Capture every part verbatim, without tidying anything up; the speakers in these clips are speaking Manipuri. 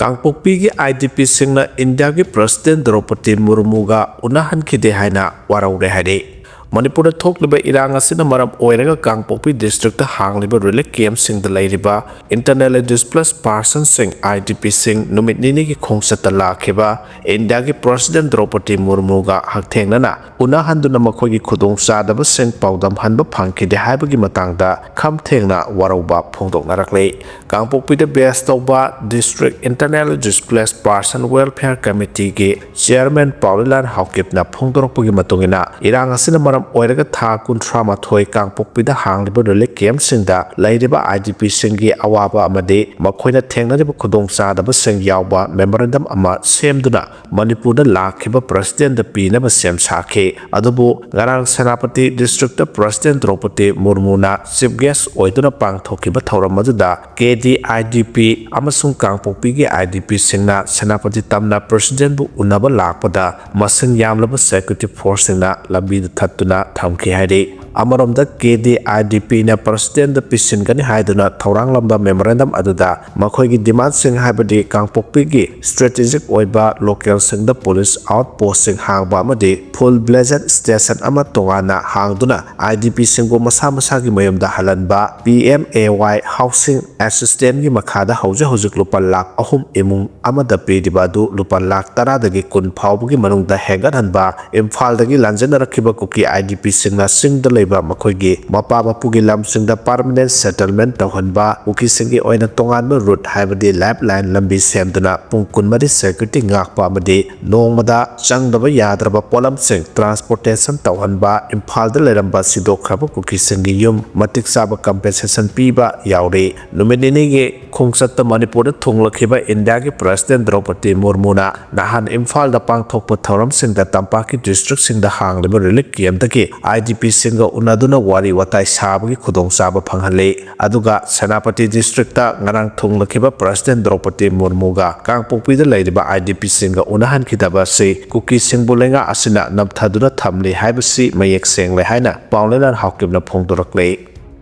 ꯀꯥꯡꯄꯣꯛꯄꯤꯒꯤ IDPꯁꯤꯡꯅ ꯏꯟꯗꯤꯌꯥꯒꯤ ꯄ꯭ꯔꯁꯤꯗꯦꯟ ꯗ꯭ꯔꯧꯄꯗꯤ ꯃꯨꯔꯃꯨꯒ ꯎꯅꯍꯟꯈꯤꯗꯦ ꯍꯥꯏꯅ ꯋꯥꯔꯧꯔꯦ ꯍꯥꯏꯔꯤ꯫ ꯃꯅꯤꯄꯨꯔꯗ ꯊꯣꯛꯂꯤꯕ ꯏꯔꯥꯡ ꯑꯁꯤꯅ ꯃꯔꯝ ꯑꯣꯏꯔꯒ ꯀꯥꯡꯄꯣꯛꯄꯤ ꯗꯤꯁꯇ꯭ꯔꯤꯛꯇ ꯍꯥꯡꯂꯤꯕ ꯔꯤꯂꯤꯐ ꯀꯦꯝꯞꯁꯤꯡꯗ ꯂꯩꯔꯤꯕ internally displaced personꯁꯤꯡ, IDPꯁꯤꯡ, ꯅꯨꯃꯤꯠ ꯅꯤꯅꯤꯒꯤ ꯈꯣꯡꯆꯠꯇ ꯂꯥꯛꯈꯤꯕ ꯏꯟꯗꯤꯌꯥꯒꯤ ꯄ꯭ꯔꯁꯤꯗꯦꯟ ꯗ꯭ꯔꯧꯄꯗꯤ ꯃꯨꯔꯃꯨꯒ ꯍꯛꯊꯦꯡꯅꯅ ꯎꯅꯍꯟꯗꯨꯅ ꯃꯈꯣꯏꯒꯤ ꯈꯨꯗꯣꯡꯆꯥꯗꯕꯁꯤꯡ ꯄꯥꯎꯗꯝꯍꯟꯕ ꯐꯪꯈꯤꯗꯦ ꯍꯥꯏꯕꯒꯤ ꯃꯇꯥꯡꯗ ꯈꯝ ꯊꯦꯡꯅ ꯋꯥꯔꯧꯕ ꯐꯣꯡꯗꯣꯛꯅꯔꯛꯂꯤ꯫ ꯀꯥꯡꯄꯣꯛꯄꯤꯗ ꯕꯦꯁ ꯇꯧꯕ District Internally Displaced Person Welfare Committeeꯒꯤ chairman ꯄꯥꯎꯂꯤꯂꯥꯟ ꯍꯥꯎꯀꯤꯞꯅ ꯐꯣꯡꯗꯣꯔꯛꯄꯒꯤ ꯃꯇꯨꯡ ꯏꯟꯅ, ꯏꯔꯥꯡ ꯑꯁꯤꯅ ꯃꯔꯝ ꯑꯣꯏꯔꯒ ꯊꯥ ꯀꯨꯟꯊ꯭ꯔꯥ ꯃꯥꯊꯣꯏ ꯀꯥꯡꯄꯣꯛꯄꯤꯗ ꯍꯥꯡꯂꯤꯕ ꯔꯤꯂꯤꯐ ꯀꯦꯝꯞꯁꯤꯡꯗ ꯂꯩꯔꯤꯕ IDPꯁꯤꯡꯒꯤ ꯑꯋꯥꯕ ꯑꯃꯗꯤ ꯃꯈꯣꯏꯅ ꯊꯦꯡꯅꯔꯤꯕ ꯈꯨꯗꯣꯡꯆꯥꯗꯕꯁꯤꯡ ꯌꯥꯎꯕ memorandum ꯑꯃ ꯁꯦꯝꯗꯨꯅ ꯃꯅꯤꯄꯨꯔꯗ ꯂꯥꯛꯈꯤꯕ ꯄ꯭ꯔꯁꯤꯗꯦꯟꯗ ꯄꯤꯅꯕ ꯁꯦꯝ ꯁꯥꯈꯤ꯫ ꯑꯗꯨꯕꯨ ꯉꯔꯥꯡ ꯁꯦꯅꯥꯄꯇꯤ ꯗꯤꯁꯇ꯭ꯔꯤꯛꯇ ꯄ꯭ꯔꯁꯤꯗꯦꯟ ꯗ꯭ꯔꯧꯄꯗꯤ ꯃꯨꯔꯃꯨꯅ chief guest ꯑꯣꯏꯗꯨꯅ ꯄꯥꯡꯊꯣꯛꯈꯤꯕ ꯊꯧꯔꯝ ꯑꯗꯨꯗ KDIDP ꯑꯃꯁꯨꯡ ꯀꯥꯡꯄꯣꯛꯄꯤꯒꯤ IDPꯁꯤꯡꯅ ꯁꯦꯅꯥꯄꯇꯤ ꯇꯝꯅ ꯄ꯭ꯔꯁꯤꯗꯦꯟꯕꯨ ꯎꯅꯕ ꯂꯥꯛꯄꯗ ꯃꯁꯤꯡ ꯌꯥꯝꯂꯕ security forceꯁꯤꯡꯅ ꯂꯝꯕꯤꯗ ꯊꯠꯇꯨꯅ ꯊꯝꯈꯤ ꯍꯥꯏꯔꯤ꯫ ꯑꯃꯔꯣꯝꯗ KDIDPꯅ ꯄ꯭ꯔꯁꯤꯗꯦꯟꯗ ꯄꯤꯁꯤꯟꯒꯅꯤ ꯍꯥꯏꯗꯨꯅ ꯊꯧꯔꯥꯡꯂꯝꯕ memorandum ꯑꯗꯨꯗ ꯃꯈꯣꯏꯒꯤ demandꯁꯤꯡ, ꯍꯥꯏꯕꯗꯤ ꯀꯥꯡꯄꯣꯛꯄꯤꯒꯤ strategic ꯑꯣꯏꯕ localꯁꯤꯡꯗ police outpostꯁꯤꯡ ꯍꯥꯡꯕ ꯑꯃꯗꯤ full-fledged station ꯑꯃ ꯇꯣꯉꯥꯟꯅ ꯍꯥꯡꯗꯨꯅ IDPꯁꯤꯡꯕꯨ ꯃꯁꯥ ꯃꯁꯥꯒꯤ ꯃꯌꯨꯝꯗ ꯍꯜꯍꯟꯕ, PMAY housing assistance ꯀꯤ ꯃꯈꯥꯗ ꯍꯧꯖꯤꯛ ꯍꯧꯖꯤꯛ ꯂꯨꯄꯥ ꯂꯥꯈ ꯑꯍꯨꯝ ꯏꯃꯨꯡ ꯑꯃꯗ ꯄꯤꯔꯤꯕ ꯑꯗꯨ ꯂꯨꯄꯥ ꯂꯥꯈ ꯇꯔꯥꯗꯒꯤ ꯀꯨꯟ ꯐꯥꯎꯕꯒꯤ ꯃꯅꯨꯡꯗ ꯍꯦꯟꯒꯠꯍꯟꯕ, ꯏꯝꯐꯥꯜꯗꯒꯤ ꯂꯥꯟꯖꯦꯟꯅꯔꯛꯈꯤꯕ ꯀꯨꯀꯤ IDPꯁꯤꯡꯅ ꯆꯤꯡꯗ ꯂꯩꯕ ꯃꯈꯣꯏꯒꯤ ꯃꯄꯥ ꯃꯄꯨꯒꯤ ꯂꯝꯁꯤꯡꯗ permanent settlement ꯇꯧꯍꯟꯕ, ꯀꯨꯀꯤꯁꯤꯡꯒꯤ ꯑꯣꯏꯅ ꯇꯣꯉꯥꯟꯕ route, ꯍꯥꯏꯕꯗꯤ lifeline ꯂꯝꯕꯤ ꯁꯦꯝꯗꯨꯅ ꯄꯨꯡ ꯀꯨꯟꯃꯔꯤ security ꯉꯥꯛꯄ ꯑꯃꯗꯤ ꯅꯣꯡꯃꯗ ꯆꯪꯗꯕ ꯌꯥꯗ꯭ꯔꯕ ꯄꯣꯠꯂꯝꯁꯤꯡ transportation ꯇꯧꯍꯟꯕ, ꯏꯝꯐꯥꯜꯗ ꯂꯩꯔꯝꯕ ꯁꯤꯗꯣꯛꯈ꯭ꯔꯕ ꯀꯨꯀꯤꯁꯤꯡꯒꯤ ꯌꯨꯝ ꯃꯇꯤꯛ ꯆꯥꯕ compensation ꯄꯤꯕ ꯌꯥꯎꯔꯤ꯫ ꯅꯨꯃꯤꯠ ꯅꯤꯅꯤꯒꯤ ꯈꯣꯡꯆꯠꯇ ꯃꯅꯤꯄꯨꯔꯗ ꯊꯨꯡꯂꯈꯤꯕ ꯏꯟꯗꯤꯌꯥꯒꯤ ꯄ꯭ꯔꯁꯤꯗꯦꯟ ꯗ꯭ꯔꯧꯄꯗꯤ ꯃꯨꯔꯃꯨꯅ ꯅꯍꯥꯟ ꯏꯝꯐꯥꯜꯗ ꯄꯥꯡꯊꯣꯛꯄ ꯊꯧꯔꯝꯁꯤꯡꯗ ꯇꯝꯄꯥꯛꯀꯤ ꯗꯤꯁꯇ꯭ꯔꯤꯛꯁꯤꯡꯗ ꯍꯥꯡꯂꯤꯕ ꯔꯤꯂꯤꯐ ꯀꯦꯝꯞꯇꯒꯤ IDPꯁꯤꯡꯒ ꯎꯅꯗꯨꯅ ꯋꯥꯔꯤ ꯋꯥꯇꯥꯏ ꯁꯥꯕꯒꯤ ꯈꯨꯗꯣꯡꯆꯥꯕ ꯐꯪꯍꯜꯂꯤ꯫ ꯑꯗꯨꯒ ꯁꯦꯅꯥꯄꯇꯤ ꯗꯤꯁꯇ꯭ꯔꯤꯛꯇ ꯉꯔꯥꯡ ꯊꯨꯡꯂꯈꯤꯕ ꯄ꯭ꯔꯁꯤꯗꯦꯟ ꯗ꯭ꯔꯧꯄꯗꯤ ꯃꯨꯔꯃꯨꯒ ꯀꯥꯡꯄꯣꯛꯄꯤꯗ ꯂꯩꯔꯤꯕ IDPꯁꯤꯡꯒ ꯎꯅꯍꯟꯈꯤꯗꯕ ꯑꯁꯤ ꯀꯨꯀꯤꯁꯤꯡꯕꯨ ꯂꯩꯉꯥꯛ ꯑꯁꯤꯅ ꯅꯝꯊꯗꯨꯅ ꯊꯝꯂꯤ ꯍꯥꯏꯕꯁꯤ ꯃꯌꯦꯛ ꯁꯦꯡꯂꯦ ꯍꯥꯏꯅ ꯄꯥꯎꯅꯦꯂꯥꯟ ꯍꯥꯎꯀꯤꯞꯅ ꯐꯣꯡꯗꯣꯔꯛꯂꯤ꯫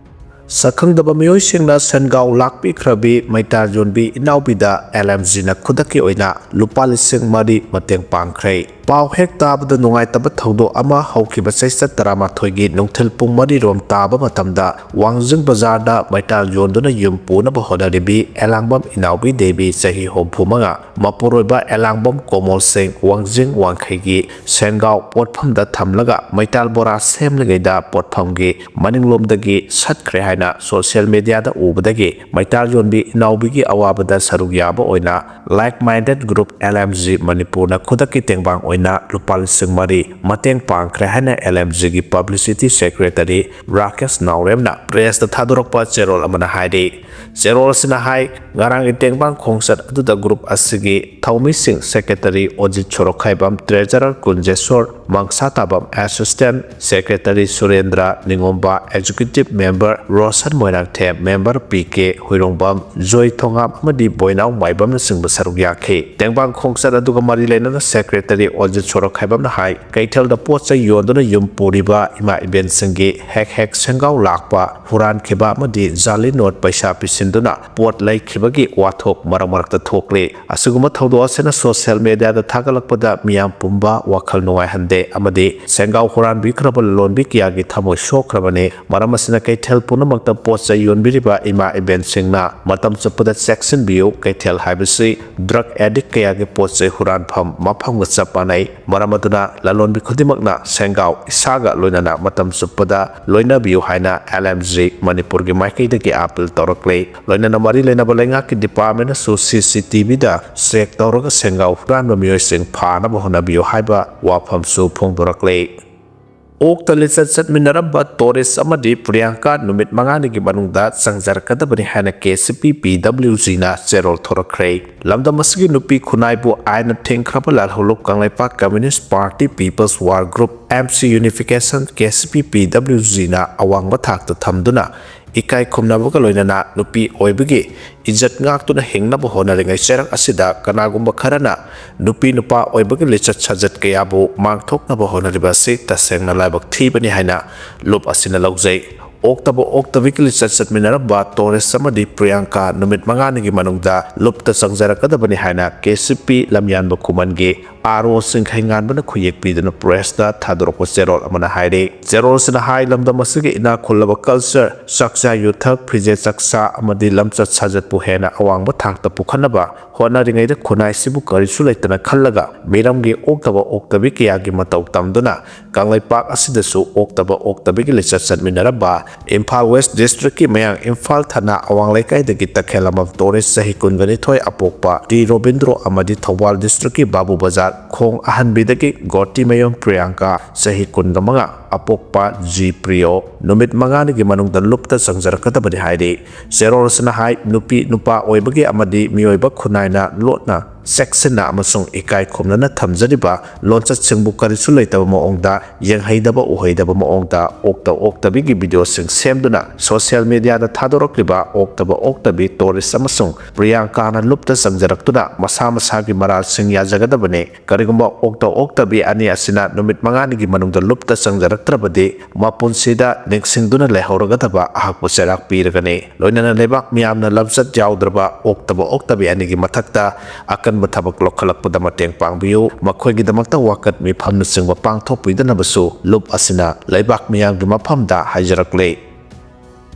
ꯁꯛꯈꯪꯗꯕ ꯃꯤꯑꯣꯏꯁꯤꯡꯅ ꯁꯦꯟꯒꯥꯎ ꯂꯥꯛꯄꯤꯈ꯭ꯔꯕꯤ ꯃꯩꯇꯥꯜ ꯌꯣꯟꯕꯤ ꯏꯅꯥꯎꯕꯤꯗ ꯑꯦꯜ ꯑꯦꯝ ꯖꯤꯅ ꯈꯨꯗꯛꯀꯤ ꯑꯣꯏꯅ ꯂꯨꯄꯥ ꯂꯤꯁꯤꯡ ꯃꯔꯤ ꯃꯇꯦꯡ ꯄꯥꯡꯈ꯭ꯔꯦ꯫ ꯄꯥꯎ ꯍꯦꯛ ꯇꯥꯕꯗ ꯅꯨꯡꯉꯥꯏꯇꯕ ꯊꯧꯗꯣꯛ ꯑꯃ ꯍꯧꯈꯤꯕ ꯆꯩꯆꯠ ꯇꯔꯥꯃꯥꯊꯣꯏꯒꯤ ꯅꯨꯡꯊꯤꯜ ꯄꯨꯡ ꯃꯔꯤ ꯔꯣꯝ ꯇꯥꯕ ꯃꯇꯝꯗ ꯋꯥꯡꯖꯤꯡ ꯕꯖꯥꯔꯗ ꯃꯩꯇꯥꯜ ꯌꯣꯟꯗꯨꯅ ꯌꯨꯝ ꯄꯨꯅꯕ ꯍꯣꯠꯅꯔꯤꯕꯤ ꯑꯦꯂꯥꯡꯕꯝ ꯏꯅꯥꯎꯕꯤ ꯗꯦꯕꯤ, ꯆꯍꯤ ꯍꯨꯝꯐꯨ ꯃꯉꯥ, ꯃꯄꯨꯔꯣꯏꯕ ꯑꯦꯂꯥꯡꯕꯝ ꯀꯣꯃꯣꯜ ꯁꯤꯡ, ꯋꯥꯡꯖꯤꯡ ꯋꯥꯡꯈꯩꯒꯤ ꯁꯦꯟꯒꯥꯎ ꯄꯣꯠꯐꯝꯗ ꯊꯝꯂꯒ ꯃꯩꯇꯥꯜ ꯕꯣꯔꯥ ꯁꯦꯝꯂꯤꯉꯩꯗ ꯄꯣꯠꯐꯝꯒꯤ ꯃꯅꯤꯡꯂꯣꯝꯗꯒꯤ ꯁꯠꯈ꯭ꯔꯦ ꯍꯥꯏꯅ ꯁꯣꯁꯤꯌꯦꯜ ꯃꯦꯗꯤꯌꯥꯗ ꯎꯕꯗꯒꯤ ꯃꯩꯇꯥꯜ ꯌꯣꯟꯕꯤ ꯏꯅꯥꯎꯕꯤꯒꯤ ꯑꯋꯥꯕꯗ ꯁꯔꯨꯛ ꯌꯥꯕ ꯑꯣꯏꯅ Like Minded Group L M G ꯃꯅꯤꯄꯨꯔꯅ ꯈꯨꯗꯛꯀꯤ ꯇꯦꯡꯕꯥꯡ ꯑꯣꯏꯅ ꯂꯨꯄꯥ ꯂꯤꯁꯤꯡ ꯃꯔꯤ ꯃꯇꯦꯡ ꯄꯥꯡꯈ꯭ꯔꯦ ꯍꯥꯏꯅ L M G ꯒꯤ ꯄꯕ꯭ꯂꯤꯁꯤꯇꯤ ꯁꯦꯀ꯭ꯔꯦꯇꯔꯤ ꯔꯥꯀꯦꯁ ꯅꯥꯎꯔꯦꯝꯅ ꯄ꯭ꯔꯦꯁꯇ ꯊꯥꯗꯣꯔꯛꯄ ꯆꯦꯔꯣꯜ ꯑꯃꯅ ꯍꯥꯏꯔꯤ꯫ ꯆꯦꯔꯣꯜ ꯑꯁꯤꯅ ꯍꯥꯏ, ꯉꯔꯥꯡꯒꯤ ꯇꯦꯡꯕꯥꯡ ꯈꯣꯡꯆꯠ ꯑꯗꯨꯗ ꯒ꯭ꯔꯨꯞ ꯑꯁꯤꯒꯤ ꯊꯧꯃꯤꯁꯤꯡ, secretary Ojit Sorokhaibam, treasurer Kunjeshor, Mangsa Tabam, assistant secretary Surendra Ningomba, executive member Roshan Moirangthem, member P K Huirongbam, Joy Thongam ꯑꯃꯗꯤ ꯕꯣꯏꯅꯥꯎ ꯃꯥꯏꯕꯝꯅꯆꯤꯡꯕ ꯁꯔꯨꯛ ꯌꯥꯈꯤ꯫ ꯇꯦꯡꯕꯥꯡ ꯈꯣꯡꯆꯠ ꯑꯗꯨꯒ ꯃꯔꯤ ꯂꯩꯅꯅ ꯁꯦꯀ꯭ꯔꯦꯇꯔꯤ ꯑꯣꯖꯤꯠ ꯁꯣꯔꯣꯛꯈꯥꯏꯕꯝꯅ ꯍꯥꯏ, ꯀꯩꯊꯦꯜꯗ ꯄꯣꯠ ꯆꯩ ꯌꯣꯟꯗꯨꯅ ꯌꯨꯝ ꯄꯨꯔꯤꯕ ꯏꯃꯥ ꯏꯕꯦꯟꯁꯤꯡꯒꯤ ꯍꯦꯛ ꯍꯦꯛ ꯁꯦꯟꯒꯥꯎ ꯂꯥꯛꯄ, ꯍꯨꯔꯥꯟꯈꯤꯕ ꯑꯃꯗꯤ ꯖꯥꯂꯤ ꯅꯣꯠ ꯄꯩꯁꯥ ꯄꯤꯁꯤꯟꯗꯨꯅ ꯄꯣꯠ ꯂꯩꯈꯤꯕꯒꯤ ꯋꯥꯊꯣꯛ ꯃꯔꯛ ꯃꯔꯛꯇ ꯊꯣꯛꯂꯤ꯫ ꯑꯁꯤꯒꯨꯝꯕ ꯊꯧꯗꯣꯛ ꯑꯁꯤꯅ ꯁꯣꯁꯤꯌꯦꯜ ꯃꯦꯗꯤꯌꯥꯗ ꯊꯥꯒꯠꯂꯛꯄꯗ ꯃꯤꯌꯥꯝ ꯄꯨꯝꯕ ꯋꯥꯈꯜ ꯅꯨꯡꯉꯥꯏꯍꯟꯗꯦ ꯑꯃꯗꯤ ꯁꯦꯟꯒꯥꯎ ꯍꯨꯔꯥꯟꯕꯤꯈ꯭ꯔꯕ ꯂꯂꯣꯟꯕꯤ ꯀꯌꯥꯒꯤ ꯊꯃꯣꯏ ꯁꯣꯛꯈ꯭ꯔꯕꯅꯤ꯫ ꯃꯔꯝ ꯑꯁꯤꯅ ꯀꯩꯊꯦꯜ ꯄꯨꯝꯅꯃꯛꯇ ꯄꯣꯠ ꯆꯩ ꯌꯣꯟꯕꯤꯔꯤꯕ ꯏꯃꯥ ꯏꯕꯦꯟꯁꯤꯡꯅ ꯃꯇꯝ ꯆꯨꯞꯄꯗ ꯆꯦꯛꯁꯤꯟꯕꯤꯌꯨ꯫ ꯀꯩꯊꯦꯜ ꯍꯥꯏꯕꯁꯤ ꯗ꯭ꯔꯒ ꯑꯦꯗꯤꯛ ꯀꯌꯥꯒꯤ ꯄꯣꯠ ꯆꯩ ꯍꯨꯔꯥꯟꯐꯝ ꯃꯐꯝꯒ ꯆꯞ ꯃꯥꯟꯅꯩ꯫ ꯃꯔꯝ ꯑꯗꯨꯅ ꯂꯂꯣꯟꯕꯤ ꯈꯨꯗꯤꯡꯃꯛꯅ ꯁꯦꯟꯒꯥꯎ ꯏꯁꯥꯒ ꯂꯣꯏꯅꯅ ꯃꯇꯝ ꯆꯨꯞꯄꯗ ꯂꯣꯏꯅꯕꯤꯌꯨ ꯍꯥꯏꯅ L M G ꯃꯅꯤꯄꯨꯔꯒꯤ ꯃꯥꯏꯀꯩꯗꯒꯤ ꯑꯥꯄꯤꯜ ꯇꯧꯔꯛꯂꯤ꯫ ꯂꯣꯏꯅꯅ ꯃꯔꯤ ꯂꯩꯅꯕ ꯂꯩꯉꯥꯛꯀꯤ ꯗꯤꯄꯥꯔꯠꯃꯦꯟꯅꯁꯨ C C T Vꯗ ꯆꯦꯛ ꯇꯧꯔꯒ ꯁꯦꯟꯒꯥꯎ ꯍꯨꯔꯥꯟꯕ ꯃꯤꯑꯣꯏꯁꯤꯡ ꯐꯥꯅꯕ ꯍꯣꯠꯅꯕꯤꯌꯨ ꯍꯥꯏꯕ ꯋꯥꯐꯝꯁꯨ ꯐꯣꯡꯗꯣꯔꯛꯂꯤ꯫ ꯑꯣꯛꯇ ꯂꯤꯆꯠ ꯆꯠꯃꯤꯟꯅꯔꯝꯕ ꯇꯣꯔꯤꯁ ꯑꯃꯗꯤ ꯄ꯭ꯔꯤꯌꯥꯡꯀꯥ ꯅꯨꯃꯤꯠ ꯃꯉꯥꯅꯤꯒꯤ ꯃꯅꯨꯡꯗ ꯆꯪꯖꯔꯛꯀꯗꯕꯅꯤ ꯍꯥꯏꯅ K C P P W Gꯅ ꯆꯦꯔꯣꯜ ꯊꯣꯔꯛꯈ꯭ꯔꯦ꯫ ꯂꯝꯗꯝ ꯑꯁꯤꯒꯤ ꯅꯨꯄꯤ ꯈꯨꯟꯅꯥꯏꯕꯨ ꯑꯥꯏꯟꯅ ꯊꯤꯡꯈ꯭ꯔꯕ ꯂꯥꯜꯍꯧꯂꯨꯞ Kangleipak Communist Party People's War Group, M C Unification, K C P P W Gꯅ ꯑꯋꯥꯡꯕ ꯊꯥꯛꯇ ꯊꯝꯗꯨꯅ ꯏꯀꯥꯏ ꯈꯨꯝꯅꯕꯒ ꯂꯣꯏꯅꯅ ꯅꯨꯄꯤ ꯑꯣꯏꯕꯒꯤ ꯏꯖꯠ ꯉꯥꯛꯇꯨꯅ ꯍꯤꯡꯅꯕ ꯍꯣꯠꯅꯔꯤꯉꯩ ꯆꯩꯔꯛ ꯑꯁꯤꯗ ꯀꯅꯥꯒꯨꯝꯕ ꯈꯔꯅ ꯅꯨꯄꯤ ꯅꯨꯄꯥ ꯑꯣꯏꯕꯒꯤ ꯂꯤꯆꯠ ꯁꯥꯖꯠ ꯀꯌꯥꯕꯨ ꯃꯥꯡꯊꯣꯛꯅꯕ ꯍꯣꯠꯅꯔꯤꯕ ꯑꯁꯤ ꯇꯁꯦꯡꯅ ꯂꯥꯏꯕꯛ ꯊꯤꯕꯅꯤ ꯍꯥꯏꯅ ꯂꯨꯞ ꯑꯁꯤꯅ ꯂꯧꯖꯩ꯫ ꯑꯣꯛꯇꯕ ꯑꯣꯛꯇꯕꯤꯒꯤ ꯂꯤꯆꯠ ꯆꯠꯃꯤꯟꯅꯔꯝꯕ ꯇꯣꯔꯤꯁ ꯑꯃꯗꯤ ꯄ꯭ꯔꯤꯌꯥꯡꯀꯥ ꯅꯨꯃꯤꯠ ꯃꯉꯥꯅꯤꯒꯤ ꯃꯅꯨꯡꯗ ꯂꯨꯞꯇ ꯆꯪꯖꯔꯛꯀꯗꯕꯅꯤ ꯍꯥꯏꯅ ꯀꯦ ꯁꯤ ꯄꯤ ꯂꯝꯌꯥꯟꯕ ꯈꯨꯃꯟꯒꯤ ꯑꯥꯔ ꯑꯣ ꯆꯤꯡꯈꯩ ꯉꯥꯟꯕꯅ ꯈꯨꯌꯦꯛ ꯄꯤꯗꯨꯅ ꯄ꯭ꯔꯦꯁꯇ ꯊꯥꯗꯣꯔꯛꯄ ꯆꯦꯔꯣꯜ ꯑꯃꯅ ꯍꯥꯏꯔꯤ꯫ ꯆꯦꯔꯣꯜꯁꯤꯅ ꯍꯥꯏ, ꯂꯝꯗꯝ ꯑꯁꯤꯒꯤ ꯏꯅꯥꯛ ꯈꯨꯜꯂꯕ ꯀꯜꯆꯔ, ꯆꯥꯛꯆꯥ ꯌꯨꯊꯛ, ꯐꯤꯖꯦꯠ ꯆꯥꯛꯆꯥ ꯑꯃꯗꯤ ꯂꯝꯆꯠ ꯁꯥꯖꯠꯄꯨ ꯍꯦꯟꯅ ꯑꯋꯥꯡꯕ ꯊꯥꯛꯇ ꯄꯨꯈꯠꯅꯕ ꯍꯣꯠꯅꯔꯤꯉꯩꯗ ꯈꯨꯟꯅꯥꯏꯁꯤꯕꯨ ꯀꯔꯤꯁꯨ ꯂꯩꯇꯅ ꯈꯜꯂꯒ ꯃꯤꯔꯝꯒꯤ ꯑꯣꯛꯇꯕ ꯑꯣꯛꯇꯕꯤ ꯀꯌꯥꯒꯤ ꯃꯇꯧ ꯇꯝꯗꯨꯅ ꯀꯪꯂꯩꯄꯥꯛ ꯑꯁꯤꯗꯁꯨ ꯑꯣꯛꯇꯕ ꯑꯣꯛꯇꯕꯤꯒꯤ ꯂꯤꯆꯠ ꯆꯠꯃꯤꯟꯅꯔꯝꯕ ꯏꯝꯐꯥꯜ ꯋꯦꯁ ꯗꯤꯁꯇ꯭ꯔꯤꯛꯀꯤ ꯃꯌꯥꯡ ꯏꯝꯐꯥꯜ ꯊꯅꯥ ꯑꯋꯥꯡ ꯂꯩꯀꯥꯏꯗꯒꯤ ꯇꯈꯦꯜꯂꯝꯕꯝ ꯇꯣꯔꯤꯁ ꯆꯍꯤ ꯀꯨꯟꯒ ꯅꯤꯊꯣꯏ ꯑꯄꯣꯛꯄ ꯇꯤ ꯔꯣꯕꯤꯟꯗ꯭ꯔꯣ ꯑꯃꯗꯤ ꯊꯧꯕꯥꯜ ꯗꯤꯁꯇ꯭ꯔꯤꯛꯀꯤ ꯕꯥꯕꯨ ꯕꯖꯥꯔ ꯈꯣꯡ ꯑꯍꯟꯕꯤꯗꯒꯤ ꯒꯣꯇꯤꯃꯌꯨꯝ ꯄ꯭ꯔꯤꯌꯥꯡꯀꯥ ꯆꯍꯤ ꯀꯨꯟꯒ ꯃꯉꯥ ꯑꯄꯣꯛꯄ ꯖꯤ ꯄ꯭ꯔꯤꯌꯣ ꯅꯨꯃꯤꯠ ꯃꯉꯥꯅꯤꯒꯤ ꯃꯅꯨꯡꯗ ꯂꯨꯞꯇ ꯆꯪꯖꯔꯛꯀꯗꯕꯅꯤ ꯍꯥꯏꯔꯤ꯫ ꯆꯦꯔꯣꯜꯁꯤꯅ ꯍꯥꯏ, ꯅꯨꯄꯤ ꯅꯨꯄꯥ ꯑꯣꯏꯕꯒꯤ ꯑꯃꯗꯤ ꯃꯤꯑꯣꯏꯕ ꯈꯨꯟꯅꯥꯏꯅ ꯂꯣꯠꯅ ꯆꯦꯛꯁꯤꯟꯅ ꯑꯃꯁꯨꯡ ꯏꯀꯥꯏ ꯈꯨꯝꯅꯅ ꯊꯝꯖꯔꯤꯕ ꯂꯣꯟꯆꯠꯁꯤꯡꯕꯨ ꯀꯔꯤꯁꯨ ꯂꯩꯇꯕ ꯃꯑꯣꯡꯗ, ꯌꯦꯡꯍꯩꯗꯕ ꯎꯍꯩꯗꯕ ꯃꯑꯣꯡꯗ ꯑꯣꯛꯇ ꯑꯣꯛꯇꯕꯤꯒꯤ ꯚꯤꯗꯤꯑꯣꯁꯤꯡ ꯁꯦꯝꯗꯨꯅ ꯁꯣꯁꯤꯌꯦꯜ ꯃꯤꯗꯤꯌꯥꯗ ꯊꯥꯗꯣꯔꯛꯂꯤꯕ ꯑꯣꯛꯇꯕ ꯑꯣꯛꯇꯕꯤ ꯇꯣꯔꯤꯁ ꯑꯃꯁꯨꯡ ꯄ꯭ꯔꯤꯌꯥꯡꯀꯥꯅ ꯂꯨꯞꯇ ꯆꯪꯖꯔꯛꯇꯨꯅ ꯃꯁꯥ ꯃꯁꯥꯒꯤ ꯃꯔꯥꯜꯁꯤꯡ ꯌꯥꯖꯒꯗꯕꯅꯤ꯫ ꯀꯔꯤꯒꯨꯝꯕ ꯑꯣꯛꯇ ꯑꯣꯛꯇꯕꯤ ꯑꯅꯤ ꯑꯁꯤꯅ ꯅꯨꯃꯤꯠ ꯃꯉꯥꯅꯤꯒꯤ ꯃꯅꯨꯡꯗ ꯂꯨꯞꯇ ꯆꯪꯖꯔꯛꯇ꯭ꯔꯕꯗꯤ ꯃꯄꯨꯟꯁꯤꯗ ꯅꯤꯡꯁꯤꯡꯗꯨꯅ ꯂꯩꯍꯧꯔꯒꯗꯕ ꯑꯍꯛꯄ ꯆꯩꯔꯥꯛ ꯄꯤꯔꯒꯅꯤ꯫ ꯂꯣꯏꯅꯅ ꯂꯩꯕꯥꯛ ꯃꯤꯌꯥꯝꯅ ꯂꯝꯆꯠ ꯌꯥꯎꯗ꯭ꯔꯕ ꯑꯣꯛꯇꯕ ꯑꯣꯛꯇꯕꯤ ꯑꯅꯤꯒꯤ ꯃꯊꯛꯇ ꯑꯀꯟꯕ ꯊꯕꯛ ꯂꯧꯈꯠꯂꯛꯄꯗ ꯃꯇꯦꯡ ꯄꯥꯡꯕꯤꯌꯨ꯫ ꯃꯈꯣꯏꯒꯤꯗꯃꯛꯇ ꯋꯥꯀꯠ ꯃꯤꯐꯝꯅꯆꯤꯡꯕ ꯄꯥꯡꯊꯣꯛꯄꯤꯗꯅꯕꯁꯨ ꯂꯨꯞ ꯑꯁꯤꯅ ꯂꯩꯕꯥꯛ ꯃꯤꯌꯥꯝꯒꯤ ꯃꯐꯝꯗ ꯍꯥꯏꯖꯔꯛꯂꯦ꯫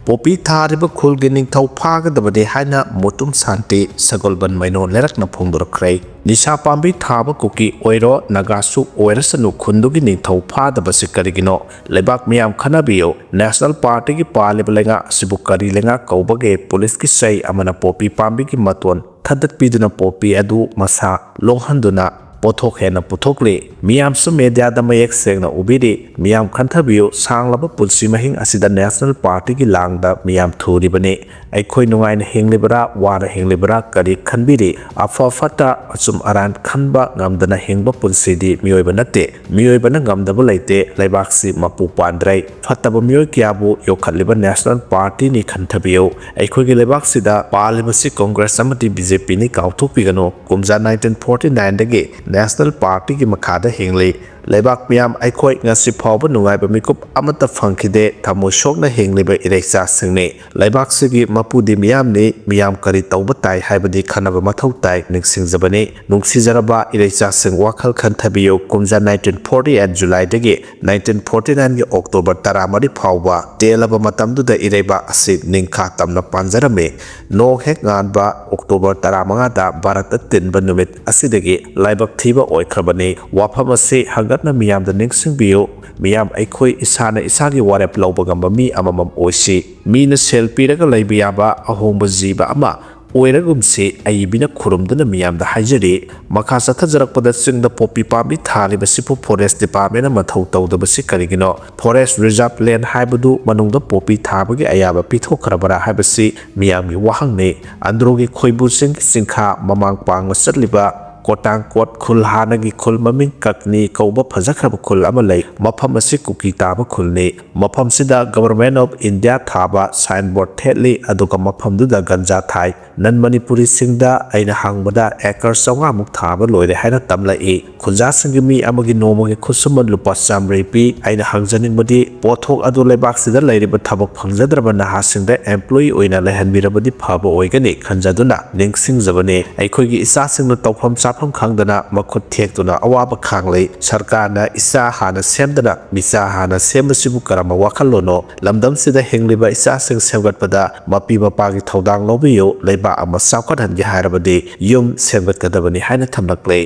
ꯄꯣꯄꯤ ꯊꯥꯔꯤꯕ ꯈꯨꯜꯒꯤ ꯅꯤꯡꯊꯧ ꯐꯥꯒꯗꯕꯅꯤ ꯍꯥꯏꯅ ꯃꯨꯇꯨꯝ ꯁꯥꯟꯇꯤ ꯁꯒꯣꯜꯕꯟ ꯃꯩꯅꯣ ꯂꯩꯔꯛꯅ ꯐꯣꯡꯗꯣꯔꯛꯈ꯭ꯔꯦ꯫ ꯅꯤꯁꯥ ꯄꯥꯝꯕꯤ ꯊꯥꯕ ꯀꯨꯀꯤ ꯑꯣꯏꯔꯣ, ꯅꯥꯒꯥꯁꯨ ꯑꯣꯏꯔꯁꯅꯨ, ꯈꯨꯟꯗꯨꯒꯤ ꯅꯤꯡꯊꯧ ꯐꯥꯗꯕꯁꯤ ꯀꯔꯤꯒꯤꯅꯣ? ꯂꯩꯕꯥꯛ ꯃꯤꯌꯥꯝ ꯈꯟꯅꯕꯤꯌꯨ꯫ ꯅꯦꯁꯅꯦꯜ ꯄꯥꯔꯇꯤꯒꯤ ꯄꯥꯜꯂꯤꯕ ꯂꯩꯉꯥꯛ ꯑꯁꯤꯕꯨ ꯀꯔꯤ ꯂꯩꯉꯥꯛ ꯀꯧꯕꯒꯦ? ꯄꯨꯂꯤꯁꯀꯤ ꯆꯩ ꯑꯃꯅ ꯄꯣꯄꯤ ꯄꯥꯝꯕꯤꯒꯤ ꯃꯇꯣꯟ ꯊꯥꯗꯠꯄꯤꯗꯨꯅ ꯄꯣꯄꯤ ꯑꯗꯨ ꯃꯁꯥ ꯂꯣꯡꯍꯟꯗꯨꯅ ꯄꯣꯠꯊꯣꯛ ꯍꯦꯟꯅ ꯄꯨꯊꯣꯛꯂꯤ꯫ ꯃꯤꯌꯥꯝꯁꯨ ꯃꯦꯗꯤꯌꯥꯗ ꯃꯌꯦꯛ ꯁꯦꯡꯅ ꯎꯕꯤꯔꯤ꯫ ꯃꯤꯌꯥꯝ ꯈꯟꯊꯕꯤꯌꯨ, ꯁꯥꯡꯂꯕ ꯄꯨꯟꯁꯤ ꯃꯍꯤꯡ ꯑꯁꯤꯗ ꯅꯦꯁꯅꯦꯜ ꯄꯥꯔꯇꯤꯒꯤ ꯂꯥꯡꯗ ꯃꯤꯌꯥꯝ ꯊꯨꯔꯤꯕꯅꯤ꯫ ꯑꯩꯈꯣꯏ ꯅꯨꯡꯉꯥꯏꯅ ꯍꯤꯡꯂꯤꯕ꯭ꯔꯥ, ꯋꯥꯅ ꯍꯤꯡꯂꯤꯕ꯭ꯔꯥ, ꯀꯔꯤ ꯈꯟꯕꯤꯔꯤ? ꯑꯐ ꯐꯠꯇ, ꯑꯆꯨꯝ ꯑꯔꯥꯟ ꯈꯟꯕ ꯉꯝꯗꯅ ꯍꯤꯡꯕ ꯄꯨꯟꯁꯤꯗꯤ ꯃꯤꯑꯣꯏꯕ ꯅꯠꯇꯦ꯫ ꯃꯤꯑꯣꯏꯕꯅ ꯉꯝꯗꯕ ꯂꯩꯇꯦ꯫ ꯂꯩꯕꯥꯛꯁꯤ ꯃꯄꯨ ꯄꯥꯟꯗ꯭ꯔꯦ꯫ ꯐꯠꯇꯕ ꯃꯤꯑꯣꯏ ꯀꯌꯥꯕꯨ ꯌꯣꯛꯈꯠꯂꯤꯕ ꯅꯦꯁꯅꯦꯜ ꯄꯥꯔꯇꯤꯅꯤ ꯈꯟꯊꯕꯤꯌꯨ꯫ ꯑꯩꯈꯣꯏꯒꯤ ꯂꯩꯕꯥꯛꯁꯤꯗ ꯄꯥꯜꯂꯤꯕꯁꯤ ꯀꯣꯡꯒ꯭ꯔꯦꯁ ꯑꯃꯗꯤ ꯕꯤ ꯖꯦ ꯄꯤꯅꯤ ꯀꯥꯎꯊꯣꯛꯄꯤꯒꯅꯨ꯫ ꯀꯨꯝꯖꯥ ꯅꯥꯏꯟꯇꯤꯟ ꯐꯣꯔꯇꯤ ꯅꯥꯏꯟꯗꯒꯤ ꯅꯦꯁꯅꯦꯜ ꯄꯥꯔꯇꯤꯒꯤ ꯃꯈꯥꯗ ꯍꯤꯡꯂꯤ꯫ ꯂꯩꯕꯥꯛ ꯃꯤꯌꯥꯝ ꯑꯩꯈꯣꯏ ꯉꯁꯤ ꯐꯥꯎꯕ ꯅꯨꯡꯉꯥꯏꯕ ꯃꯤꯀꯨꯞ ꯑꯃꯠꯇ ꯐꯪꯈꯤꯗꯦ꯫ ꯊꯃꯣꯏ ꯁꯣꯛꯅ ꯍꯤꯡꯂꯤꯕ ꯏꯔꯩꯆꯥꯁꯤꯡꯅꯤ꯫ ꯂꯩꯕꯥꯛꯁꯤꯒꯤ ꯃꯄꯨꯗꯤ ꯃꯤꯌꯥꯝꯅꯤ꯫ ꯃꯤꯌꯥꯝ ꯀꯔꯤ ꯇꯧꯕ ꯇꯥꯏ ꯍꯥꯏꯕꯗꯤ ꯈꯟꯅꯕ ꯃꯊꯧ ꯇꯥꯏ꯫ ꯅꯤꯡꯁꯤꯡꯖꯕꯅꯤ꯫ ꯅꯨꯡꯁꯤꯖꯔꯕ ꯏꯔꯩꯆꯥꯁꯤꯡ, ꯋꯥꯈꯜ ꯈꯟꯊꯕꯤꯌꯨ꯫ ꯀꯨꯝꯖꯥ nineteen forty eight Julyꯗꯒꯤ nineteen forty nine ꯒꯤ October ꯇꯔꯥꯃꯔꯤ ꯐꯥꯎꯕ ꯇꯦꯜꯂꯕ ꯃꯇꯝꯗꯨꯗ ꯏꯔꯩꯕꯥꯛ ꯑꯁꯤ ꯅꯤꯡꯈꯥ ꯇꯝꯅ ꯄꯥꯟꯖꯔꯝꯃꯤ꯫ ꯅꯣꯡ ꯍꯦꯛ ꯉꯥꯟꯕ October ꯇꯔꯥꯃꯉꯥꯗ ꯚꯥꯔꯠꯇ ꯇꯤꯟꯕ ꯅꯨꯃꯤꯠ ꯑꯁꯤꯗꯒꯤ ꯂꯥꯏꯕꯛ ꯊꯤꯕ ꯑꯣꯏꯈ꯭ꯔꯕꯅꯤ꯫ ꯋꯥꯐꯝ ꯑꯁꯤ ꯍꯪꯒꯠꯅ ꯃꯤꯌꯥꯝꯗ ꯅꯤꯡꯁꯤꯡꯕꯤꯌꯨ꯫ ꯃꯤꯌꯥꯝ ꯑꯩꯈꯣꯏ ꯏꯁꯥꯅ ꯏꯁꯥꯒꯤ ꯋꯥꯔꯦꯞ ꯂꯧꯕ ꯉꯝꯕ ꯃꯤ ꯑꯃꯃꯝ ꯑꯣꯏꯁꯤ꯫ ꯃꯤꯅ ꯁꯦꯜ ꯄꯤꯔꯒ ꯂꯩꯕ ꯌꯥꯕ ꯑꯍꯣꯡꯕ ꯖꯤꯕ ꯑꯃ ꯑꯣꯏꯔꯒꯨꯝꯁꯤ꯫ ꯑꯏꯕꯤꯅ ꯈꯨꯔꯨꯝꯗꯨꯅ ꯃꯤꯌꯥꯝꯗ ꯍꯥꯏꯖꯔꯤ꯫ ꯃꯈꯥ ꯆꯠꯊꯖꯔꯛꯄꯗ ꯆꯤꯡꯗ ꯄꯣꯄꯤ ꯄꯥꯝꯕꯤ ꯊꯥꯔꯤꯕꯁꯤꯕꯨ forest departmentꯅ ꯃꯊꯧ ꯇꯧꯗꯕꯁꯤ ꯀꯔꯤꯒꯤꯅꯣ? Forest reserve land ꯍꯥꯏꯕꯗꯨ ꯃꯅꯨꯡꯗ ꯄꯣꯄꯤ ꯊꯥꯕꯒꯤ ꯑꯌꯥꯕ ꯄꯤꯊꯣꯛꯈ꯭ꯔꯕꯔꯥ ꯍꯥꯏꯕꯁꯤ ꯃꯤꯌꯥꯝꯒꯤ ꯋꯥꯍꯪꯅꯤ꯫ ꯑꯟꯗ꯭ꯔꯣꯒꯤ ꯈꯣꯏꯕꯨ ꯆꯤꯡꯒꯤ ꯆꯤꯡꯈꯥ ꯃꯃꯥꯡ ꯄꯥꯡꯅ ꯆꯠꯂꯤꯕ ꯀꯣꯇꯥꯡꯀꯣꯠ ꯈꯨꯜ, ꯍꯥꯟꯅꯒꯤ ꯈꯨꯜ ꯃꯃꯤꯡ ꯀꯛꯅꯤ ꯀꯧꯕ ꯐꯖꯈ꯭ꯔꯕ ꯈꯨꯜ ꯑꯃ ꯂꯩ꯫ ꯃꯐꯝ ꯑꯁꯤ ꯀꯨꯀꯤ ꯇꯥꯕ ꯈꯨꯜꯅꯤ꯫ ꯃꯐꯝꯁꯤꯗ Government of India ꯊꯥꯕ signboard ꯊꯦꯠꯂꯤ, ꯑꯗꯨꯒ ꯃꯐꯝꯗꯨꯗ ꯒꯟꯖꯥ ꯊꯥꯏ꯫ Non ꯃꯅꯤꯄꯨꯔꯤꯁꯤꯡꯗ ꯑꯩꯅ ꯍꯪꯕꯗ acre ꯆꯥꯝꯃꯉꯥꯃꯨꯛ ꯊꯥꯕ ꯂꯣꯏꯔꯦ ꯍꯥꯏꯅ ꯇꯝꯂꯛꯏ꯫ ꯈꯨꯟꯖꯥꯁꯤꯡꯒꯤ ꯃꯤ ꯑꯃꯒꯤ ꯅꯣꯡꯃꯒꯤ ꯈꯨꯠꯁꯨꯃꯟ ꯂꯨꯄꯥ ꯆꯥꯝꯃꯔꯤ ꯄꯤ꯫ ꯑꯩꯅ ꯍꯪꯖꯅꯤꯡꯕꯗꯤ ꯄꯣꯠꯊꯣꯛ ꯑꯗꯨ ꯂꯩꯕꯥꯛꯁꯤꯗ ꯂꯩꯔꯤꯕ ꯊꯕꯛ ꯐꯪꯖꯗ꯭ꯔꯕ ꯅꯍꯥꯁꯤꯡꯗ employee ꯑꯣꯏꯅ ꯂꯩꯍꯟꯕꯤꯔꯕꯗꯤ ꯐꯕ ꯑꯣꯏꯒꯅꯤ ꯈꯟꯖꯗꯨꯅ ꯅꯤꯡꯁꯤꯡꯖꯕꯅꯤ꯫ ꯑꯩꯈꯣꯏꯒꯤ ꯏꯆꯥꯁꯤꯡꯅ ꯇꯧꯐꯝ ꯆꯥꯐꯝ ꯈꯪꯗꯅ ꯃꯈꯨꯠ ꯊꯦꯛꯇꯨꯅ ꯑꯋꯥꯕ ꯈꯥꯡꯂꯤ꯫ ꯁꯔꯀꯥꯔꯅ ꯏꯆꯥ ꯍꯥꯟꯅ ꯁꯦꯝꯗꯅ ꯃꯤꯆꯥ ꯍꯥꯟꯅ ꯁꯦꯝꯕꯁꯤꯕꯨ ꯀꯔꯝꯕ ꯋꯥꯈꯜꯂꯣꯟꯅꯣ? ꯂꯝꯗꯝꯁꯤꯗ ꯍꯤꯡꯂꯤꯕ ꯏꯆꯥꯁꯤꯡ ꯁꯦꯝꯒꯠꯄꯗ ꯃꯄꯤ ꯃꯄꯥꯒꯤ ꯊꯧꯗꯥꯡ ꯂꯧꯕꯤꯌꯨ꯫ ꯂꯩꯕꯥꯛ ꯑꯃ ꯆꯥꯎꯈꯠꯍꯟꯒꯦ ꯍꯥꯏꯔꯕꯗꯤ ꯌꯨꯝ ꯁꯦꯝꯒꯠꯀꯗꯕꯅꯤ ꯍꯥꯏꯅ ꯊꯝꯂꯛꯂꯦ꯫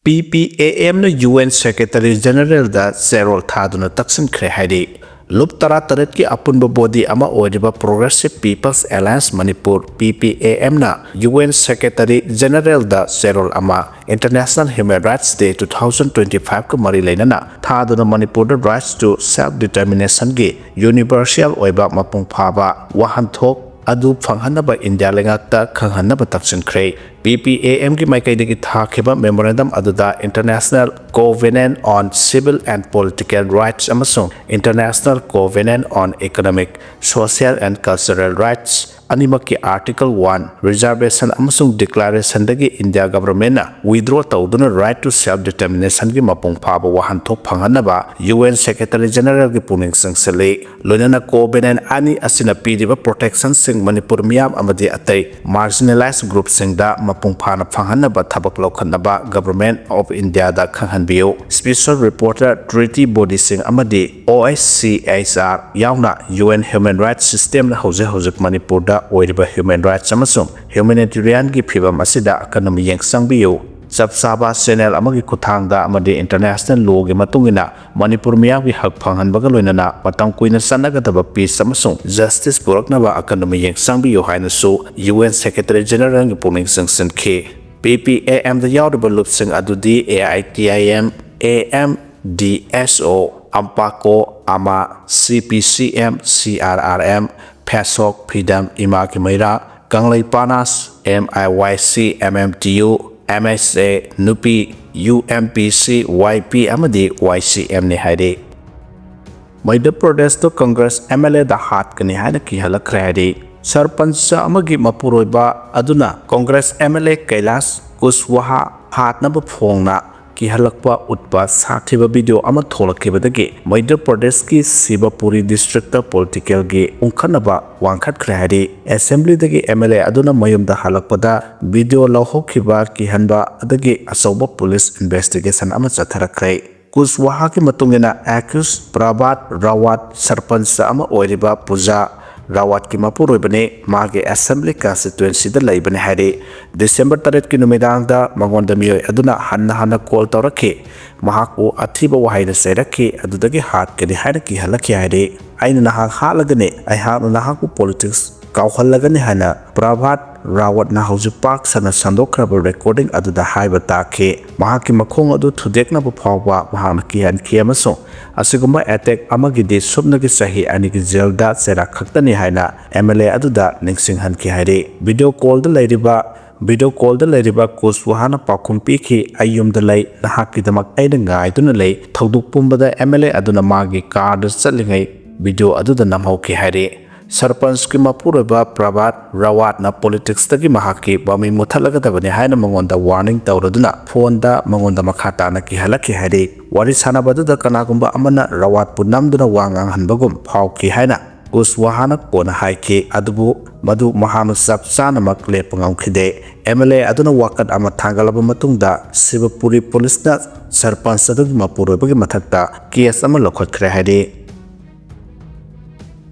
P P A Mꯅ U N Secretary Generalꯗ ꯆꯦꯔꯣꯜ ꯊꯥꯗꯨꯅ ꯇꯛꯁꯤꯟꯈ꯭ꯔꯦ ꯍꯥꯏꯔꯤ꯫ ꯂꯨꯞ ꯇꯔꯥꯇꯔꯦꯠꯀꯤ ꯑꯄꯨꯟꯕ body ꯑꯃ ꯑꯣꯏꯔꯤꯕ Progressive People's Alliance Manipur, P P A Mꯅ U N Secretary Generalꯗ ꯆꯦꯔꯣꯜ ꯑꯃ, International Human Rights Day two thousand twenty fiveꯀ ꯃꯔꯤ ꯂꯩꯅꯅ ꯊꯥꯗꯨꯅ ꯃꯅꯤꯄꯨꯔꯗ Rights to Self Determinationꯒꯤ universal ꯑꯣꯏꯕ ꯃꯄꯨꯡ ꯐꯥꯕ ꯋꯥꯍꯟꯊꯣꯛ ꯑꯗꯨ ꯐꯪꯍꯟꯅꯕ ꯏꯟꯗꯤꯌꯥ ꯂꯩꯉꯥꯛꯇ ꯈꯪꯍꯟꯅꯕ ꯇꯛꯁꯤꯟꯈ꯭ꯔꯦ꯫ P P A Mꯒꯤ ꯃꯥꯏꯀꯩꯗꯒꯤ ꯊꯥꯈꯤꯕ memorandum ꯑꯗꯨꯗ International Covenant on Civil and Political Rights ꯑꯃꯁꯨꯡ International Covenant on Economic, Social and Cultural Rights ꯑꯅꯤꯃꯛꯀꯤ Article one reservation ꯑꯃꯁꯨꯡ declarationꯗꯒꯤ India governmentꯅ withdraw ꯇꯧꯗꯨꯅ right to self determinationꯒꯤ ꯃꯄꯨꯡ ꯐꯥꯕ ꯋꯥꯍꯟꯊꯣꯛ ꯐꯪꯍꯟꯅꯕ UN Secretary Generalꯒꯤ ꯄꯨꯛꯅꯤꯡ ꯆꯪꯁꯤꯜꯂꯤ꯫ ꯂꯣꯏꯅꯅ covenant ꯑꯅꯤ ꯑꯁꯤꯅ ꯄꯤꯔꯤꯕ protectionꯁꯤꯡ ꯃꯅꯤꯄꯨꯔ ꯃꯤꯌꯥꯝ ꯑꯃꯗꯤ ꯑꯇꯩ marginalized groupꯁꯤꯡꯗ ꯃꯄꯨꯡ ꯐꯥꯅ ꯐꯪꯍꯟꯅꯕ ꯊꯕꯛ ꯂꯧꯈꯠꯅꯕ Government of Indiaꯗ ꯈꯪꯍꯟꯕꯤꯌꯨ꯫ Special reporter, treaty bodyꯁꯤꯡ ꯑꯃꯗꯤ OHCHR ꯌꯥꯎꯅ UN human rights systemꯅ ꯍꯧꯖꯤꯛ ꯍꯧꯖꯤꯛ ꯃꯅꯤꯄꯨꯔꯗ ꯑꯣꯏꯔꯤꯕ human rights ꯑꯃꯁꯨꯡ humanitarianꯒꯤ ꯐꯤꯚꯝ ꯑꯁꯤꯗ ꯑꯀꯟꯕ ꯃꯤꯠꯌꯦꯡ ꯆꯪꯕꯤꯌꯨ꯫ ꯆꯞ ꯆꯥꯕ channel ꯑꯃꯒꯤ ꯈꯨꯠꯊꯥꯡꯗ ꯑꯃꯗꯤ international lawꯒꯤ ꯃꯇꯨꯡ ꯏꯟꯅ ꯃꯅꯤꯄꯨꯔ ꯃꯤꯌꯥꯝꯒꯤ ꯍꯛ ꯐꯪꯍꯟꯕꯒ ꯂꯣꯏꯅꯅ ꯃꯇꯝ ꯀꯨꯏꯅ ꯆꯠꯅꯒꯗꯕ peace ꯑꯃꯁꯨꯡ justice ꯄꯨꯔꯛꯅꯕ ꯑꯀꯟꯕ ꯃꯤꯠꯌꯦꯡ ꯆꯪꯕꯤꯌꯨ ꯍꯥꯏꯅꯁꯨ UN Secretary Generalꯒꯤ ꯄꯨꯛꯅꯤꯡ ꯆꯪꯁꯤꯟꯈꯤ꯫ PPAMꯗ ꯌꯥꯎꯔꯤꯕ ꯂꯨꯞꯁꯤꯡ ꯑꯗꯨꯗꯤ AITIM, AMDSO, AMPACO, AMA, CPCM, CRRM, PHASOK, FIDM, ꯏꯃꯥꯒꯤ ꯃꯩꯔꯥ, ꯀꯪꯂꯩ ꯄꯥꯅꯥꯁ, MIYC, MMTU, MSA, ꯅꯨꯄꯤ, UMPC, YP ꯑꯃꯗꯤ YCMꯅꯤ ꯍꯥꯏꯔꯤ꯫ ꯃꯙ꯭ꯌ ꯄ꯭ꯔꯗꯦꯁꯇ Congress MLAꯗ ꯍꯥꯠꯀꯅꯤ ꯍꯥꯏꯅ ꯀꯤꯍꯜꯂꯛꯈ꯭ꯔꯦ ꯍꯥꯏꯔꯤ꯫ ꯁꯔꯄꯟꯆ ꯑꯃꯒꯤ ꯃꯄꯨꯔꯣꯏꯕ ꯑꯗꯨꯅ Congress MLA ꯀꯩꯂꯥꯁ ꯀꯨꯁꯋꯥꯍꯥ ꯍꯥꯠꯅꯕ ꯐꯣꯡꯅ ꯀꯤꯍꯜꯂꯛꯄ ꯎꯠꯄ ꯁꯥꯊꯤꯕ video ꯑꯃ ꯊꯣꯛꯂꯛꯈꯤꯕꯗꯒꯤ ꯃꯙ꯭ꯌ ꯄ꯭ꯔꯗꯦꯁꯀꯤ ꯁꯤꯕꯄꯨꯔꯤ districtꯇ politicalꯒꯤ ꯎꯪꯈꯠꯅꯕ ꯋꯥꯡꯈꯠꯈ꯭ꯔꯦ ꯍꯥꯏꯔꯤ꯫ Assemblyꯗꯒꯤ MLA ꯑꯗꯨꯅ ꯃꯌꯨꯝꯗ ꯍꯜꯂꯛꯄꯗ video ꯂꯧꯍꯧꯈꯤꯕ ꯀꯤꯍꯟꯕ ꯑꯗꯒꯤ ꯑꯆꯧꯕ police investigation ꯑꯃ ꯆꯠꯊꯔꯛꯈ꯭ꯔꯦ꯫ ꯀꯨꯁꯋꯥꯍꯥꯒꯤ ꯃꯇꯨꯡ ꯏꯟꯅ accused ꯄ꯭ꯔꯚꯥꯠ ꯔꯥꯋꯠ ꯁꯔꯄꯟꯆ ꯑꯃ ꯑꯣꯏꯔꯤꯕ ꯄꯨꯖꯥ ꯔꯥꯋꯠꯀꯤ ꯃꯄꯨꯔꯣꯏꯕꯅꯤ꯫ ꯃꯥꯒꯤ assembly constituencyꯗ ꯂꯩꯕꯅꯤ ꯍꯥꯏꯔꯤ꯫ December ꯇꯔꯦꯠꯀꯤ ꯅꯨꯃꯤꯗꯥꯡꯗ ꯃꯉꯣꯟꯗ ꯃꯤꯑꯣꯏ ꯑꯗꯨꯅ ꯍꯟꯅ ꯍꯟꯅ call ꯇꯧꯔꯛꯈꯤ꯫ ꯃꯍꯥꯛꯄꯨ ꯑꯊꯤꯕ ꯋꯥꯍꯩꯅ ꯆꯩꯔꯛꯈꯤ, ꯑꯗꯨꯗꯒꯤ ꯍꯥꯠꯀꯅꯤ ꯍꯥꯏꯅ ꯀꯤꯍꯜꯂꯛꯈꯤ ꯍꯥꯏꯔꯤ꯫ "ꯑꯩꯅ ꯅꯍꯥꯛ ꯍꯥꯠꯂꯒꯅꯤ, ꯑꯩꯍꯥꯛꯅ ꯅꯍꯥꯛꯄꯨ politics ꯀꯥꯎꯍꯜꯂꯒꯅꯤ" ꯍꯥꯏꯅ ꯄ꯭ꯔꯚꯥꯠ ꯔꯥꯋꯠꯅ ꯍꯧꯖꯤꯛ ꯄꯥꯛ ꯁꯟꯅ ꯁꯟꯗꯣꯛꯈ꯭ꯔꯕ recording ꯑꯗꯨꯗ ꯍꯥꯏꯕ ꯇꯥꯈꯤ꯫ ꯃꯍꯥꯛꯀꯤ ꯃꯈꯣꯡ ꯑꯗꯨ ꯊꯨꯗꯦꯛꯅꯕ ꯐꯥꯎꯕ ꯃꯍꯥꯛꯅ ꯀꯤꯍꯟꯈꯤ ꯑꯃꯁꯨꯡ ꯑꯁꯤꯒꯨꯝꯕ attack ꯑꯃꯒꯤꯗꯤ ꯁꯨꯞꯅꯒꯤ ꯆꯍꯤ ꯑꯅꯤꯒꯤ jailꯗ ꯆꯩꯔꯥꯛ ꯈꯛꯇꯅꯤ ꯍꯥꯏꯅ MLA ꯑꯗꯨꯗ ꯅꯤꯡꯁꯤꯡꯍꯟꯈꯤ ꯍꯥꯏꯔꯤ꯫ Video callꯗ ꯂꯩꯔꯤꯕ, video callꯗ ꯂꯩꯔꯤꯕ ꯀꯨꯁꯋꯥꯍꯥꯅ ꯄꯥꯎꯈꯨꯝ ꯄꯤꯈꯤ, "ꯑꯩ ꯌꯨꯝꯗ ꯂꯩ, ꯅꯍꯥꯛꯀꯤꯗꯃꯛ ꯑꯩꯅ ꯉꯥꯏꯗꯨꯅ ꯂꯩ"꯫ ꯊꯧꯗꯣꯛ ꯄꯨꯝꯕꯗ MLA ꯑꯗꯨꯅ ꯃꯥꯒꯤ carꯗ ꯆꯠꯂꯤꯉꯩ video ꯑꯗꯨꯗ ꯅꯝꯍꯧꯈꯤ ꯍꯥꯏꯔꯤ꯫ ꯁꯔꯄꯟꯆꯀꯤ ꯃꯄꯨꯔꯣꯏꯕ ꯄ꯭ꯔꯚꯥꯠ ꯔꯥꯋꯥꯠꯅ ꯄꯣꯂꯤꯇꯤꯛꯁꯇꯒꯤ ꯃꯍꯥꯛꯀꯤ ꯃꯃꯤꯡ ꯃꯨꯠꯊꯠꯂꯒꯗꯕꯅꯤ ꯍꯥꯏꯅ ꯃꯉꯣꯟꯗ ꯋꯥꯔꯅꯤꯡ ꯇꯧꯔꯗꯨꯅ ꯐꯣꯟꯗ ꯃꯉꯣꯟꯗ ꯃꯈꯥ ꯇꯥꯅ ꯀꯤꯍꯜꯂꯛꯈꯤ ꯍꯥꯏꯔꯤ꯫ ꯋꯥꯔꯤ ꯁꯥꯟꯅꯕꯗꯨꯗ ꯀꯅꯥꯒꯨꯝꯕ ꯑꯃꯅ ꯔꯥꯋꯥꯠꯄꯨ ꯅꯝꯗꯨꯅ ꯋꯥ ꯉꯥꯡꯍꯟꯕꯒꯨꯝ ꯐꯥꯎꯈꯤ ꯍꯥꯏꯅ ꯀꯨꯁꯋꯥꯍꯥꯅ ꯀꯣꯟꯅ ꯍꯥꯏꯈꯤ, ꯑꯗꯨꯕꯨ ꯃꯗꯨ ꯃꯍꯥꯛꯅ ꯆꯞ ꯆꯥꯅꯃꯛ ꯂꯦꯞꯄ ꯉꯝꯈꯤꯗꯦ꯫ ꯑꯦꯝ ꯑꯦꯜ ꯑꯦ ꯑꯗꯨꯅ ꯋꯥꯀꯠ ꯑꯃ ꯊꯥꯡꯒꯠꯂꯕ ꯃꯇꯨꯡꯗ ꯁꯤꯕꯄꯨꯔꯤ ꯄꯨꯂꯤꯁꯅ ꯁꯔꯄꯟꯆ ꯑꯗꯨꯒꯤ ꯃꯄꯨꯔꯣꯏꯕꯒꯤ ꯃꯊꯛꯇ ꯀꯦꯁ ꯑꯃ ꯂꯧꯈꯠꯈ꯭ꯔꯦ ꯍꯥꯏꯔꯤ꯫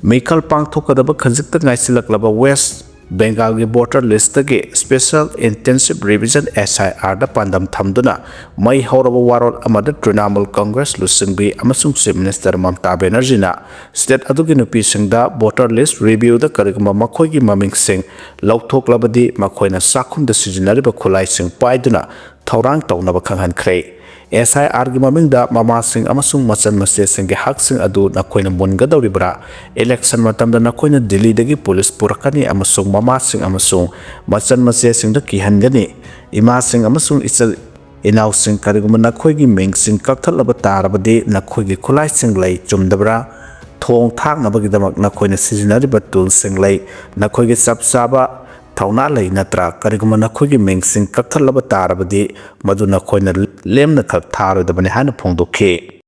ꯃꯤꯈꯜ ꯄꯥꯡꯊꯣꯛꯀꯗꯕ ꯈꯖꯤꯛꯇ ꯉꯥꯏꯁꯤꯜꯂꯛꯂꯕ ꯋꯦꯁ ꯕꯦꯡꯒꯥꯜꯒꯤ ꯚꯣꯇꯔ ꯂꯤꯁꯇꯒꯤ ꯁ꯭ꯄꯦꯁꯦꯜ ꯏꯟꯇꯦꯟꯁꯤꯚ ꯔꯤꯚꯤꯖꯟ, ꯑꯦꯁ ꯑꯥꯏ ꯑꯥꯔꯗ ꯄꯥꯟꯗꯝ ꯊꯝꯗꯨꯅ ꯃꯩ ꯍꯧꯔꯕ ꯋꯥꯔꯣꯜ ꯑꯃꯗ ꯇ꯭ꯔꯤꯅꯥꯃꯨꯜ ꯀꯪꯒ꯭ꯔꯦꯁ ꯂꯨꯆꯤꯡꯕꯤ ꯑꯃꯁꯨꯡ ꯆꯤꯐ ꯃꯤꯅꯤꯁꯇꯔ ꯃꯝꯇꯥ ꯕꯦꯅꯔꯖꯤꯅ ꯁ꯭ꯇꯦꯠ ꯑꯗꯨꯒꯤ ꯅꯨꯄꯤꯁꯤꯡꯗ ꯚꯣꯇꯔ ꯂꯤꯁ ꯔꯤꯚ꯭ꯌꯨꯗ ꯀꯔꯤꯒꯨꯝꯕ ꯃꯈꯣꯏꯒꯤ ꯃꯃꯤꯡꯁꯤꯡ ꯂꯧꯊꯣꯛꯂꯕꯗꯤ ꯃꯈꯣꯏꯅ ꯆꯥꯛꯈꯨꯝꯗ ꯁꯤꯖꯤꯟꯅꯔꯤꯕ ꯈꯨꯠꯂꯥꯏꯁꯤꯡ ꯄꯥꯏꯗꯨꯅ ꯊꯧꯔꯥꯡ ꯇꯧꯅꯕ ꯈꯪꯍꯟꯈ꯭ꯔꯦ꯫ ꯑꯦꯁ ꯑꯥꯏ ꯑꯥꯔꯒꯤ ꯃꯃꯤꯡꯗ ꯃꯃꯥꯁꯤꯡ ꯑꯃꯁꯨꯡ ꯃꯆꯟ ꯃꯆꯦꯁꯤꯡꯒꯤ ꯍꯛꯁꯤꯡ ꯑꯗꯨ ꯅꯈꯣꯏꯅ ꯃꯨꯟꯒꯗꯧꯔꯤꯕ꯭ꯔꯥ? ꯏꯂꯦꯛꯁꯟ ꯃꯇꯝꯗ ꯅꯈꯣꯏꯅ ꯗꯤꯜꯂꯤꯗꯒꯤ ꯄꯨꯂꯤꯁ ꯄꯨꯔꯛꯀꯅꯤ ꯑꯃꯁꯨꯡ ꯃꯃꯥꯁꯤꯡ ꯑꯃꯁꯨꯡ ꯃꯆꯟ ꯃꯆꯦꯁꯤꯡꯗ ꯀꯤꯍꯟꯒꯅꯤ꯫ ꯏꯃꯥꯁꯤꯡ ꯑꯃꯁꯨꯡ ꯏꯆꯜ ꯏꯅꯥꯎꯁꯤꯡ, ꯀꯔꯤꯒꯨꯝꯕ ꯅꯈꯣꯏꯒꯤ ꯃꯤꯡꯁꯤꯡ ꯀꯛꯊꯠꯂꯕ ꯇꯥꯔꯕꯗꯤ ꯅꯈꯣꯏꯒꯤ ꯈꯨꯠꯂꯥꯏꯁꯤꯡ ꯂꯩ, ꯆꯨꯝꯗꯕ꯭ꯔꯥ? ꯊꯣꯡ ꯊꯥꯛꯅꯕꯒꯤꯗꯃꯛ ꯅꯈꯣꯏꯅ ꯁꯤꯖꯤꯟꯅꯔꯤꯕ ꯇꯨꯜꯁꯤꯡ ꯂꯩ, ꯅꯈꯣꯏꯒꯤ ꯆꯞ ꯆꯥꯕ ꯊꯧꯅꯥ ꯂꯩ ꯅꯠꯇ꯭ꯔꯥ? ꯀꯔꯤꯒꯨꯝꯕ ꯅꯈꯣꯏꯒꯤ ꯃꯤꯡꯁꯤꯡ ꯀꯛꯊꯠꯂꯕ ꯇꯥꯔꯕꯗꯤ ꯃꯗꯨ ꯅꯈꯣꯏꯅ ꯂꯦꯝꯅꯈꯛ ꯊꯥꯔꯣꯏꯗꯕꯅꯤ ꯍꯥꯏꯅ ꯐꯣꯡꯗꯣꯛꯈꯤ꯫